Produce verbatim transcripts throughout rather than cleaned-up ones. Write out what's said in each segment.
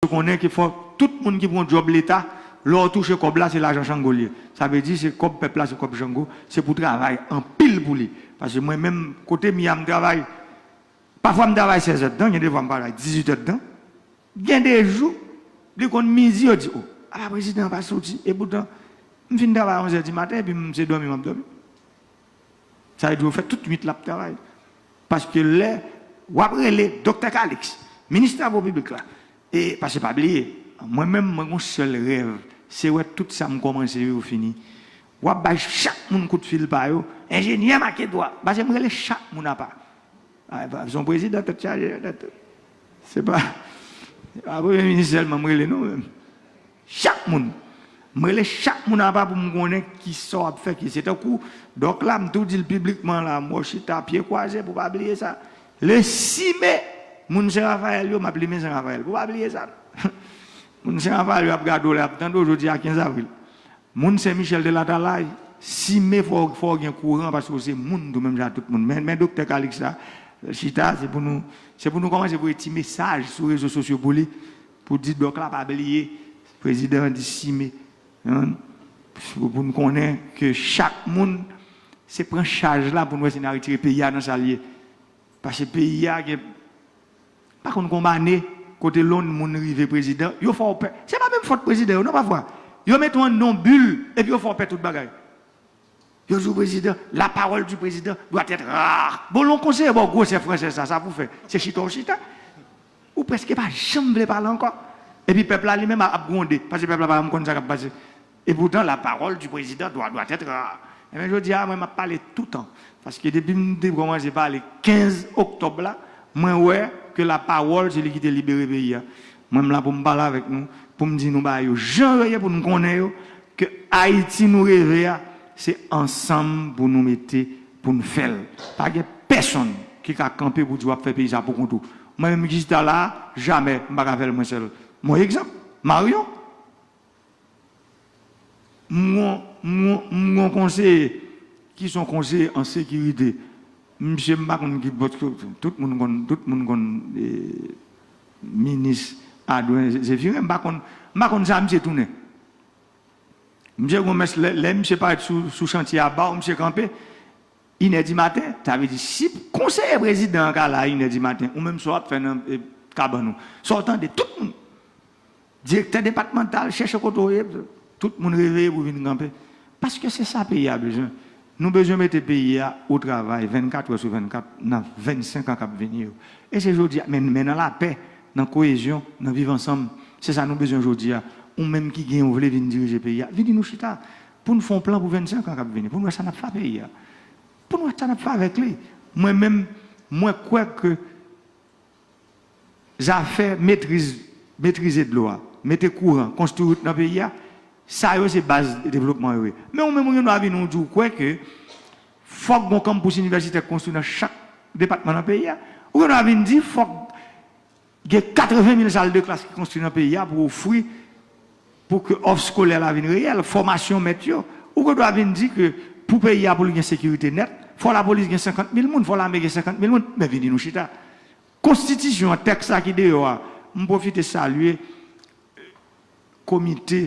konnen ke fò tout moun ki pran djòb Leta, lè w touche kòb la, se lajan Chango l ye. Sa vle di, se kòb pèp la, se kòb Chango, se pou travay anpil pou li. Paske mwen menm, kote m ye a, m travay, pafwa m travay sèz èdtan, gen de fwa m travay dizuit èdtan. Gen de jou, li konn midi, yo di, o, apa prezidan an pa soti. Epoutan, m fin travay onz è di maten, epi m se dòmi m ap dòmi. Sa vle di, yo fè tout nwit l ap travay. Paske lè w ap rele Doktè Calixte, minis travo piblik la, e paske pa bliye, mwen menm, mwen gon sèl rèv, se wè tout sa m kòmanse yo fini. W ap bay chak moun kout fil pa yo, enjenyè make dwa, paske m rele chak moun apa. A, se yon prezidan tèt chaje, tèt. Se pa, se pa premye minis sèlman m rele, non, menm. Chak moun. M rele chak moun apa pou m konnen ki sa w ap fè, ki se tankou dòk la, m tou di l piblikman la, m wè w chita pye kwaze pou pa bliye sa. Le sis me, moun Sen Rafayèl yo, m ap limen Sen Rafayèl. Pou pa bliye sa. Moun Sen Rafayèl yo ap gade w la, y ap tande w jodi a kenz avril. Moun Sen Michèl de Latalay, sis me fò, fò w gen kouran paske w se moun tou menm jan ak tout moun. Men, men Doktè Calixte la, chita, se pou nou, se pou nou kòmanse voye ti mesaj sou rezo sosyo pou li, pou di dòk la pa bliye, prezidan an di sis me. Hein? Pou, pou n konnen ke chak moun, se pran chaj la pou n wè si n a retire peyi a nan sa l ye. Paske peyi a gen, pa konn konbane kote lonn moun rive prezidan, yo fè w pè. Se pa menm fòt prezidan yo, non, pafwa. Yo mete w anndan yon bil, epi yo fè w pè tout bagay. Yo di w prezidan, la parole du président doit être rare. Bon, lè yon konseye ba w gwosè fransèz sa, sa pou fè. Se chita w chita. Ou prèske pa janm vle pale ankò. Epi pèp la li menm ap gwonde, paske pèp la pa janm konn sa k ap pase. Epoutan, la parole du président doit, doit être rare. Ebyen, jodi a, mwen, m ap pale toutan. Paske depi m te kòmanse pale kenz oktòb la, mwen wè ke la parole, se li ki te libere peyi a. Mwen, m la pou m pale avèk nou, pou m di nou bagay yo jan yo ye, pou nou konnen yo, ke Ayiti nou reve a, se ansanm pou nou mete, pou nou fè l. Pa gen pèsonn ki ka kanpe pou di w ap fè peyi sa pou kont ou. Mwen menm ki chita la a, jamè, m pa ka fè l mwen sèl. Mwen egzanp, Marion. M gon, m gon, m gon konseye ki se yon konseye an sekirite. Misye, m pa konn ki bòt, tout moun konn, tout moun konn, eh, minis Adwen Zefiren, m pa konn, m pa konn sa misye tounen. Misye gon mès, lè, lè misye parèt sou, sou chantye a, ba w misye kanpe, inè di maten, sa vle di si konseye prezidan an ka la a inè di maten, ou menm sa w ap fè nan, eh, kabann ou? Sa w tande, tout moun, direktè depatmantal, chèche kote w ye, tout moun reveye pou vin kanpe. Paske se sa peyi a bezwen. Nou bezwen mete peyi a o travay vennkat è sou vennkat nan vennsenk an k ap vini yo. E se jodi a, men, men nan lapè, nan koyezyon, nan viv ansanm, se sa nou bezwen jodi a. Ou menm ki gen, ou vle vin dirije peyi a, vini nou chita pou n fè yon plan pou vennsenk an k ap vini, pou n wè sa n ap fè a peyi a. Pou n wè sa n ap fè avèk li. Mwen menm, mwen kwè ke zafè metriz, metrize dlo a, mete kouran, konstwi wout nan peyi a, sa yo se baz devlopman yo ye. Men ou menm ou gen dwa vin ou di w kwè ke fòk gon kanpous inivèsitè konstwi nan chak depatman nan peyi a. Ou gen dwa vin di fòk gen katreven mil sal de klas ki konstwi nan peyi a pou ofri, pou ke òf skolè la vin reyèl, fòmasyon mèt yo. Ou gen dwa vin di ke pou peyi a pou l gen sekirite nèt, fò lapolis gen senkant mil moun, fò lame gen senkant mil moun. Men vini nou chita. Konstitisyon an, tèks la ki deyò a, m pwofite salye komite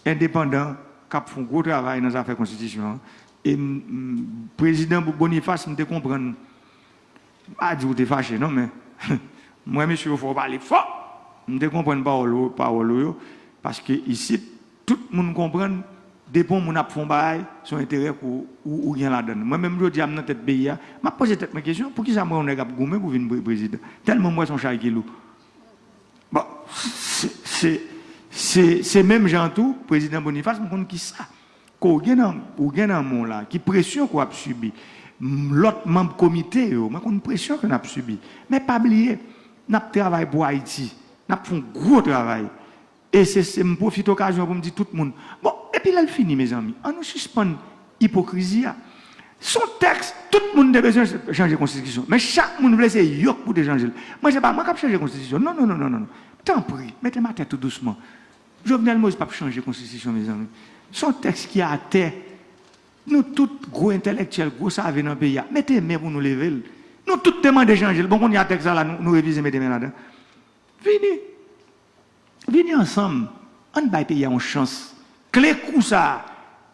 endepandan k ap fè yon gwo travay nan zafè konstitisyon an. E m, m, prezidan Boniface, m te konprann, m pa di w te fache non, men m wè mesye yo fè w pale fò. M te konprann pawòl ou, pawòl ou yo, paske isit, tout moun konprann, depi yon moun ap fè yon bagay, se yon enterè ke w, ou, ou gen ladan l. Mwen menm, jodi a, m nan tèt peyi a, m ap poze tèt mwen kesyon, poukisa m wè yon nèg ap goumen pou vin pre-, prezidan? Tèlman m wè se yon chay ki lou. Bon, se, se, se, se menm jan tou, prezidan Boniface, m konn kisa. Ke w gen nan, ou gen nan men w la, ki presyon ke w ap sibi. M, lòt manm komite yo, mwen konn presyon ke n ap sibi. Men pa bliye, n ap travay pou Ayiti. N ap fè yon gwo travay. E se, se, m pwofite okazyon pou m di tout moun. Bon, epi lè l fini, mezanmi, an nou sispann ipokrizi a. Se yon tèks, tout moun te bezwen chanje konstitisyon. Men chak moun vle se yo k pou te chanje l. Mwen, se pa mwen k ap chanje konstitisyon. Non, non, non, non, non, non. Tanpri, mete m atè tou dousman. Jovenel Moïse p ap chanje konstitisyon, mezanmi. Se yon tèks ki atè. Nou tout gwo entèlektyèl, gwo save nan peyi a, mete men pou nou leve l. Nou tout te mande chanje l. Bon, kounye a tèks la, la, nou, nou refize mete men ladan. Fini. Vini ansanm, ann bay peyi a yon chans. Kle kou sa a,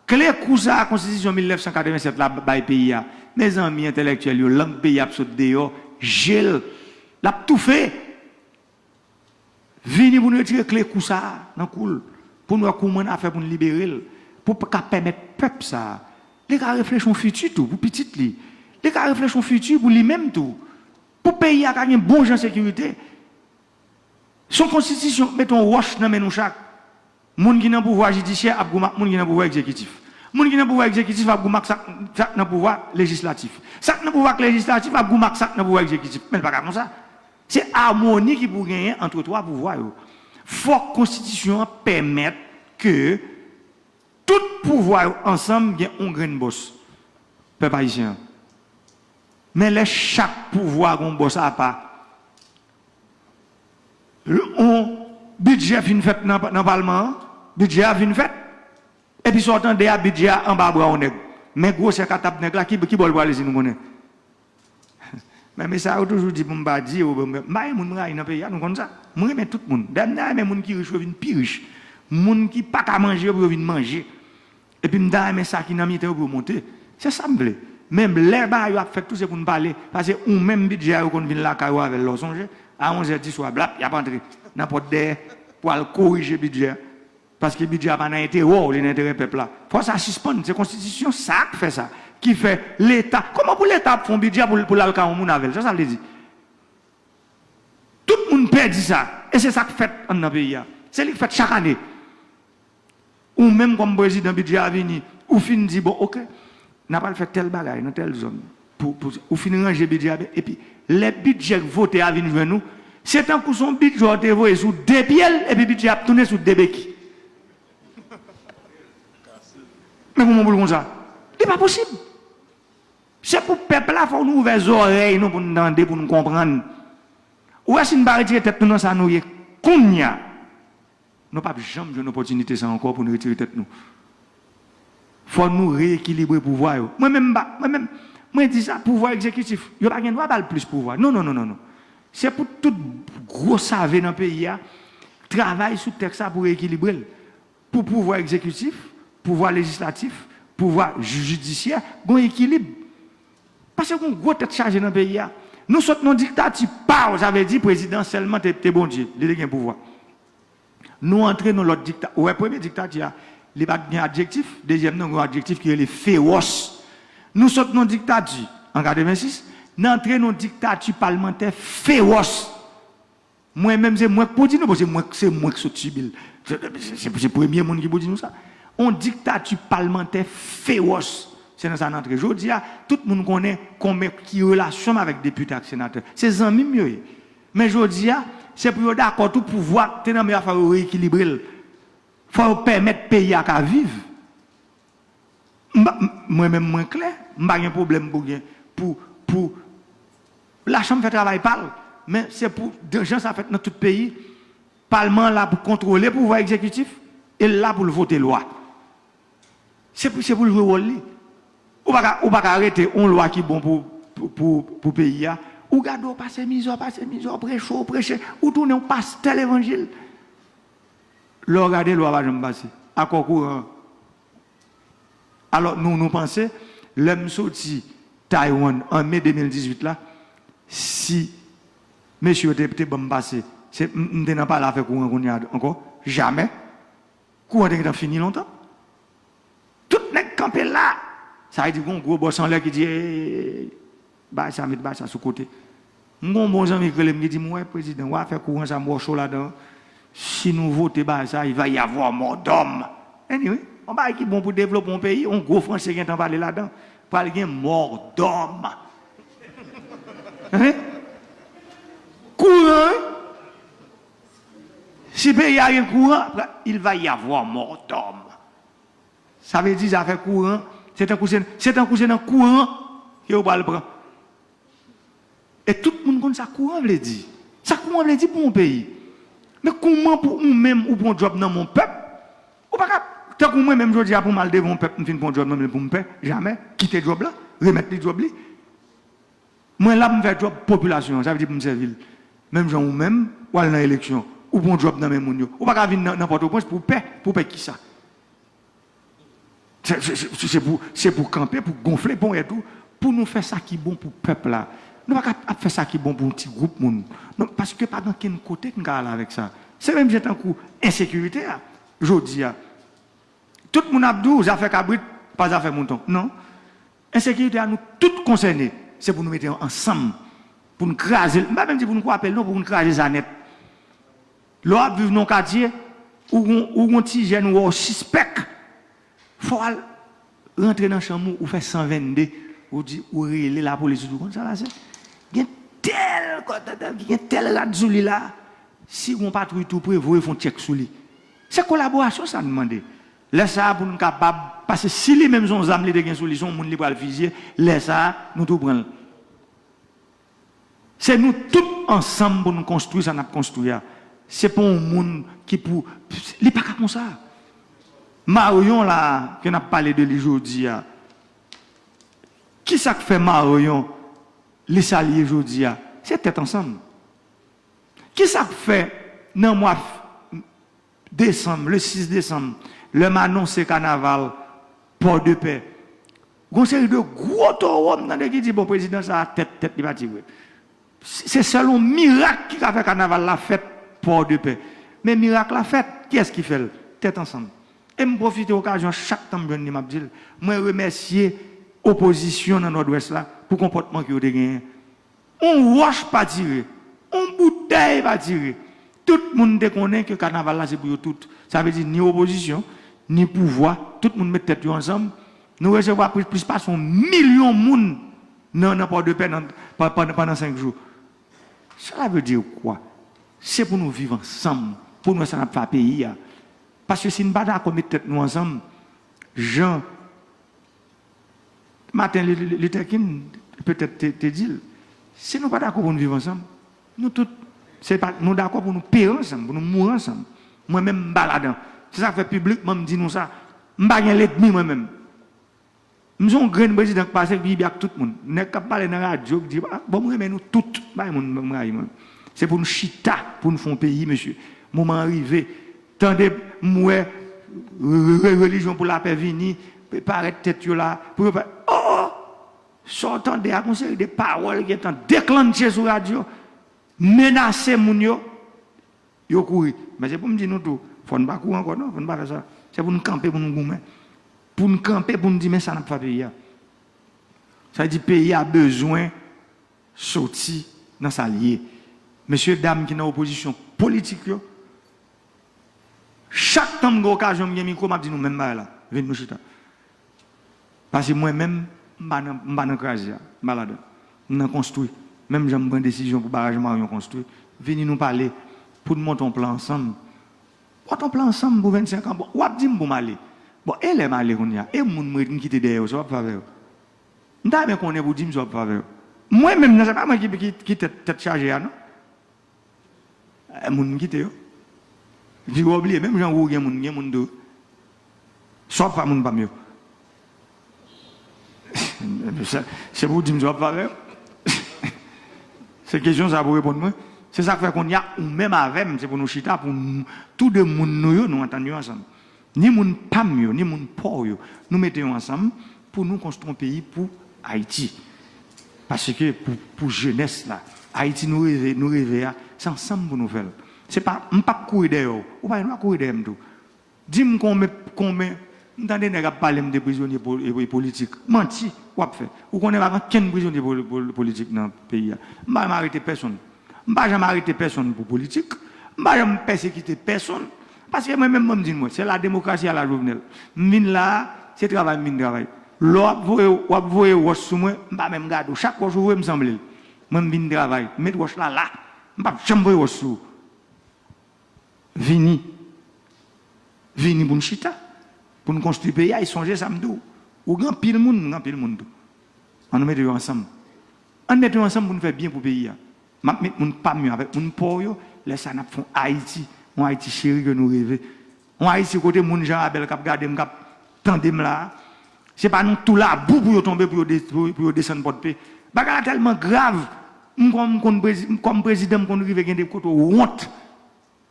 kle kou sa a konstitisyon mil nèf san katrevennsèt la bay peyi a. Mezanmi, entèlektyèl yo, lang peyi a ap sot deyò, je l, l ap toufe. Vini pou n retire kle kou sa a nan kou l, pou n wè kouman n a fè pou n libere l, pou ka pèmèt pèp sa a, li ka reflechi yon fiti tou pou pitit li, li ka reflechi yon fiti pou li menm tou, pou peyi a ka gen bon jan sekirite. Se yon konstitisyon k mete yon wòch nan men nou chak. Moun ki nan pouvwa jidisyè ap goumen ak moun ki nan pouvwa egzekitif. Moun ki nan pouvwa egzekitif ap goumen ak sa, sa k nan pouvwa lejislatif. Sa k nan pouvwa lejislatif ap goumen ak sa k nan pouvwa egzekitif. Men l pa ka konsa. Se amoni ki pou genyen ant twa pouvwa yo. Fòk konstitisyon an pèmèt ke tout pouvwa yo ansanm gen yon grenn bòs. Pèp ayisyen an. Men lè chak pouvwa gen yon bòs apa, yon bidjè fin fèt nan, nan palman an, bidjè a fin fèt, epi sa w tande a, bidjè a anba bra yon nèg. Men gwosè katab nèg la, ki, ki bò l prale si nou konnen? Men mesye sa yo toujou di pou m pa di yo, m pa gen moun m rayi nan peyi a, nou konn sa. Mwen renmen tout moun. Dayè m ta renmen moun ki rich yo vin pi rich. Moun ki pa ka manje yo pou yo vin manje. Epi m ta renmen sa ki nan mitan yo pou yo monte. Se sa m vle. Men lè bagay yo ap fèt tou se pou n pale. Paske ou menm bidjè a yo konn vin lakay ou avè l la, w sonje? A onzè di swa, blap, y ap antre nan pòt dèyè, pou al korije bidjè a. Paske bidjè a pa nan enterè w, li nan enterè pèp la. Fò sa sispann. Se konstitisyon sa k fè sa. Ki fè Leta. Kòman pou Leta ap fè yon bidjè pou, pou l al kay yon moun avè l? Se sa l vle di. Tout moun pè di sa. E se sa k fèt anndan peyi a. Se li k fèt chak ane. Ou menm kòm prezidan, bidjè a vini, ou fin di, bon, oke, n a pral fè tèl bagay nan tèl zòn. Pou, pou, ou fin ranje bidjè a byen, epi lè bidjè k vote a vin jwenn ou, se tankou se yon bidjè w te voye sou de pye l, epi bidjè a ap tounen sou de beki. Men kòman pou l konsa? Li pa posib. Se pou pèp la, fò nou ouvè zòrèy nou pou n tande, pou n konprann. Ou wè, si n pa retire tèt nou nan sa nou ye kounye a, nou p ap janm jwenn opòtinite sa ankò pou n retire tèt nou. Fò nou reyekilibre pouvwa yo. Mwen menm, m pa, mwen menm, mwen di sa, pouvwa egzekitif, yo pa gen dwa ba l plis pouvwa. Non, non, non, non, non. Se pou tout gwo save nan peyi a travay sou tèks sa pou reyekilibre l. Pou pouvwa egzekitif, pouvwa lejislatif, pouvwa jidisyè, gen yon ekilib. Paske gen yon gwo tèt chaje nan peyi a. Nou sot nan yon diktati, paw, sa vle di prezidan sèlman te, te Bondye, li te gen pouvwa. Nou antre nan lòt dikta-, ou wè premye diktati a, li pa t gen adjektif, dezyèm nan gen yon adjektif ki rele fewòs. Nou sot nan diktati an katrevensis, n antre nan diktati palmantè fewòs. Mwen menm se mwen k pou di nou, bon, se mwen, se mwen k sot sibi l. Se, se, se, se premye moun ki pou di nou sa. On diktati palmantè fewòs. Se nan sa n antre. Jodi a, tout moun konnen konbyen ki relasyon m avèk depite ak senatè. Se zanmi m yo ye. Men jodi a, se pou yo dakò tou pouvwa k te nan men yo a fò yo reyekilibre l. Fò yo pèmèt peyi a ka viv. M pa, m, mwen menm mwen klè, m pa gen pwoblèm pou gen, pou, pou lachanm fè travay pa l, men se pou, de jan sa fèt nan tout peyi, palman an la pou kontwole pouvwa egzekitif, e l la pou l vote lwa. Se pou, se pou l jwe wòl li. Ou pa ka, ou pa ka rete yon lwa ki bon pou, pou, pou, pou peyi a. Ou gade w pase mizè, w pase mizè, w preche, w preche, ou tounen yon pastè levanjil. Lè w gade lwa pa janm pase. Akò kouran an. Alò, nou, nou panse, lè m soti Taiwan an me de mil dizuit la, si mesye yo te, te ban m pase, se, m, m te nan pale afè kouran kounye a ankò? Jamè. Kouran te gentan fini lontan. Tout nèg kanpe la. Sa vle di, gon gwo bòs anlè ki di, "Ey, ey, ey, ey, bagay sa, met bagay sa sou kote." M gon bon zanmi ki rele m, ki di m, "Wè, prezidan, wè afè kouran sa, m wè w cho ladan. Si nou vote bagay sa, il va y avoir mort d'homme." Anyway, yon bagay ki bon pou devlope yon peyi, yon gwo franse gentan pale ladan. Pral gen mort d'homme. Hein? Kouran, wi. Si peyi a gen kouran, il va y avoir mort d'homme. Sa vle di zafè kouran, se tankou se, se tankou se nan kouran ke yo pral pran. E tout moun konn sa kouran vle di. Sa kouran vle di pou yon peyi. Men kouman pou ou menm ou pran djòb nan men yon pèp? Ou pa ka, tankou mwen menm jodi a pou m al devan yon pèp, m fin pran djòb nan men l pou m pè, jamè, kite djòb la, remèt li djòb li. Mwen la pou m fè djòb popilasyon an, sa vle di pou m sèvi l. Menm jan ou menm, w al nan eleksyon, Ou pran djòb nan men moun yo. Ou pa ka vin nan, nan Pòtoprens pou pè. Pou pè kisa? Se, se, se, se pou, se pou kanpe, pou gonfle ponyèt ou, pou nou fè sa ki bon pou pèp la. Nou pa ka ap fè sa ki bon pou yon ti gwoup moun. Non, paske pa gen kenn kote n ka al avèk sa. Se menm jan tankou ensekirite a, jodi a. Tout moun ap di w zafè kabrit, pa zafè mouton. Non. Ensekirite a, nou tout konsène. Se pou nou mete ansanm, pou n kraze l. M pa menm di pou n kwape l, non, pou n kraze sa nèt. Lè w ap viv nan yon katye, ou gon, ou gon ti jèn ou wè w sispèk, fò w al rantre nan chanm ou, ou fè san venn de, ou di, ou rele lapolis, ou di, "Konn sa pase? Gen tèl, gen tèl rad sou li la, si gon patwouy tou pre, voye fè yon tchèk sou li." Se kolaborasyon sa n mande. Lè sa a, pou n kapab, paske si li menm se yon zam li te gen sou li, se yon moun li pral fizye, lè sa a, nou tou pran l. Se nou tout ansanm pou nou konstwi sa n ap konstwi a. Se pa yon moun ki pou, li pa ka konsa. Maryon la, ke n ap pale de li jodi a, kisa k fè Maryon, li sa l ye jodi a? Se tèt ansanm. Kisa k fè nan mwa desanm, le sis desanm, lè m anonse kanaval Pòdepè, gon seri de gwo towo m tande ki di, "Bon, prezidan sa a, tèt, tèt li pa ti vre." Se sèl yon mirak ki ka fè kanaval la fèt Pòdepè. Men mirak la fèt, kiyès ki fè l? Tèt ansanm. E m pwofite okazyon, chak tan m jwenn li, m ap di l, mwen remèsye opozisyon nan Nòdwès la pou konpòtman ke yo te genyen. Yon wòch pa tire, yon boutèy pa tire. Tout moun te konnen ke kanaval la se pou yo tout. Sa vle di ni opozisyon, ni pouvwa, tout moun met tèt yo ansanm. Nou resevwa plis, plis pase yon milyon moun nan, nan Pòdepè nan, pa- pandan, pandan senk jou. Cela veut dire quoi? Se pou nou viv ansanm, pou nou wè sa n ap fè a peyi a. Paske si n pa dakò met tèt nou ansanm, jan Martin Luther King petèt te, te di l, si nou pa dakò pou nou viv ansanm, nou tout, se pa, nou dakò pou nou peri ansanm, pou nou mouri ansanm. Mwen menm, m pa ladan. Se sa k fè piblikman m di nou sa. M pa gen lènmi mwen menm. M se yon grenn prezidan k pase, k pi byen ak tout moun. Nèg k ap pale nan radyo, k di, "Ah, bon, m renmen nou tout." M pa gen moun m rayi mwen. Se pou nou chita, pou nou fè yon peyi, mesye. Moman an rive. Tande, m wè re- re- relijyon pou lapè vini, parèt tèt yo la, pou yo pa, oh, oh! Sa w tande a, gon seri de pawòl gentan deklannche sou radyo, menase moun yo, yo kouri. Men se pou m di nou tou, fò n pa kouri ankò non, fò n pa fè sa. Se pou n kanpe, pou n goumen. Pou n kanpe, pou n di, men sa n ap fè peyi a. Sa vle di peyi a bezwen soti nan sa l ye. Mesye dam ki nan opozisyon politik yo, chak tan m gen okazyon, m gen mikwo, m ap di nou menm bagay la. Vin nou chita. Paske mwen menm, m pa nan, m pa nan kraze a. M pa ladan. M nan konstwi. Menm jan m pran desizyon pou baraj Maryon konstwi, vini nou pale, pou n monte yon plan ansanm. Monte yon plan ansanm pou vennsenk an. Bon, w ap di m pou m ale. Bon, e lè m ale kounye a? E moun mwen m kite dèyè yo, sa w ap fè avè yo? M ta renmen konnen pou di m sa w ap fè avè yo. Mwen menm nan, se pa mwen ki, ki, ki tèt, tèt chaje a, non. Eh, moun m kite yo. Epi w obliye, menm jan ou gen moun, gen moun tou. Sa w ap fè moun pa m yo? Se, se pou w di m sa w ap fè avè yo. Se kesyon sa pou w reponn mwen. Se sa k fè kounye a, ou menm avè m, se pou nou chita, pou n, tou de moun nou yo, nou antann yo ansanm. Ni moun pa m yo, ni moun pa w yo. Nou mete yo ansanm pou nou konstwi yon peyi pou Ayiti. Paske pou, pou jenès la, Ayiti nou reve, nou reve a, se ansanm pou nou fè l. Se pa, m p ap kouri dèyè w. Ou pa gen dwa kouri dèyè m tou. Di m konbyen, konbyen, m tande nèg ap pale m de prizonye po- e- e- politik. Manti w ap fè. Ou konnen pa gen kenn prizonye poli- poli- politik nan peyi a. M pa janm arete pèsonn. M pa janm arete pèsonn pou politik. M pa janm pèsekite pèsonn. Paske mwen menm, mwen m di n mwen, se la demokrasi a la Jovenel. M vin la a, se travay m vin travay. Lè w ap voye, w ap voye wòch sou mwen, m pa menm gade w. Chak wòch ou voye m sanble l. Mwen m vin travay, m met wòch la la. M p ap janm voye wòch sou ou. Vini. Vini pou n chita. Pou n konstwi peyi a, e sonje sa m di w. Ou gen anpil moun, m gen anpil moun tou. Ann nou mete yo ansanm. Ann mete yo ansanm pou n fè byen pou peyi a. M ap met moun pa m yo avèk moun pa w yo. Lè sa a, n ap fè yon Ayiti. Yon Ayiti cheri ke nou reve. Yon Ayiti kote moun jan Abèl k ap gade m, k ap tande m la a, se pa nan tou labou pou yo tonbe, pou yo de- pou, pou yo desann Pòdpe. Bagay la tèlman grav. M kòm, m konn prezi- kòm prezidan, m konn rive gen de kote w wont.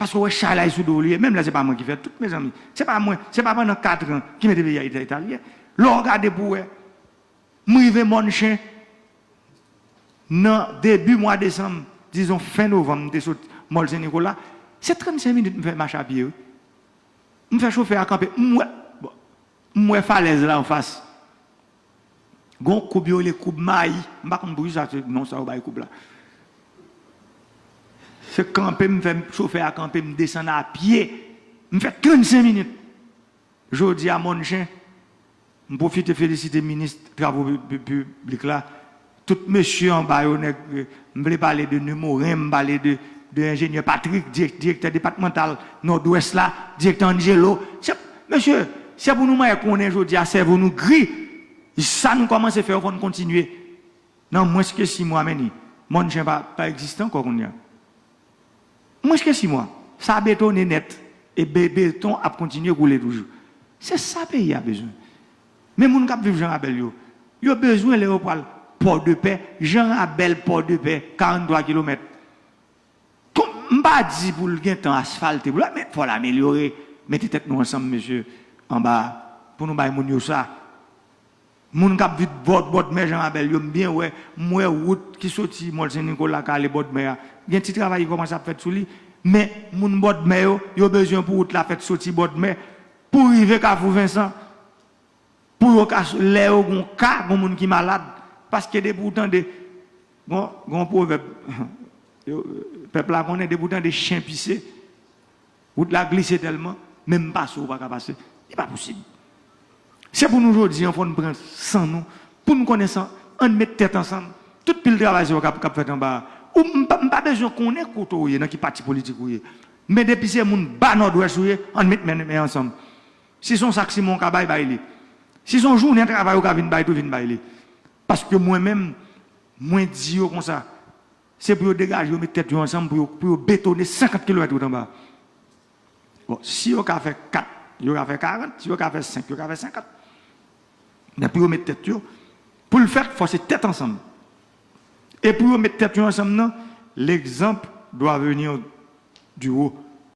Paske w wè chay la e sou do w li ye. Menm lè se pa mwen ki fè tout, mezanmi. Se pa mwen, se pa pandan kat an ki mete peyi a eta, eta l ye. Lè w gade pou w wè, m rive Mòn Chen nan debi mwa desanm, dizon fen novanm, m te sot Mòl Sen Nikola. Se trannsenk minit m fè mache a pye, wi. M fè chofè a kanpe, m wè, bon, m wè falèz la anfas. Gon koub yo rele koub Mayi. M pa konn poukisa se non sa yo bay koub la. Se kanpe m fè chofè a kanpe, m desann a pye. M fè trannsenk minit. Jodi a Mòn Chen, m pwofite felisite minis travo pi- pi- piblik la. Tout mesye anba yo, nèg, m vle pale de Nemorin, m pale de, de enjenyè Patrick, dirèk- direktè depatmantal Nòdwès la, direktè Angelo. Se, mesye, se pou nou mwen konnen jodi a sèvo nou gri. Sa nou kòmanse fè yo fò n kontinye. Nan mwens ke sis mwa, men ni Mòn Chen pa, pa egziste ankò kounye a. Mwens ke sis mwa, sa betone nèt. E be- beton ap kontinye koule toujou. Se sa peyi a bezwen. Men moun k ap viv Jan Rabèl yo, yo bezwen lè yo pral Pòdepè. Jan Rabèl, Pòdepè, karant twa kilomèt. Kon- M pa di pou l gentan asfalte, pou l- men fò l amelyore. Mete tèt nou ansanm, mesye, anba, pou nou bay moun yo sa. Moun k ap viv bò- bòdmè Jan Rabèl yo, m byen wè, m wè wout ki soti Mòl Sen Nikola k ale bòdmè a. Gen ti travay ki kòmanse ap fèt sou li, men moun bòdmè yo, yo bezwen pou wout la fèt soti bòdmè pou rive Kafou Vensan, pou yo ka, lè yo gon ka, gon moun ki malad, paske depi w tande, gon, gon pwovèb, yo- pèp la konnen, depi w tande chen pise, wout la glise tèlman, menm pase w pa ka pase. Li pa posib. Se pou nou jodi an, fò n pran san nou, pou n konnen san, ann met tèt ansanm. Tout pil travay sa yo k ap k ap fèt anba a. Ou, m pa, m pa bezwen konnen kote w ye, nan ki pati politik ou ye. Men depi se moun ba Nòdwès ou ye, ann met men, men ansanm. Si se yon sak siman w ka bay, bay li. Si se yon jounen travay ou ka vin bay tou, vin bay li. Paske mwen menm, mwen di yo konsa, se pou yo degaje yo, met tèt yo ansanm, pou yo, pou yo betone senkant kilomèt wout anba. Bon, si yo ka fè kat, yo ka fè karant, si yo ka fè senk, yo ka fè senkant. Men pou yo met tèt yo, pou l fèt, fò se tèt ansanm. E pou yo met tèt yo ansanm nan, l'exemple doit venir du haut.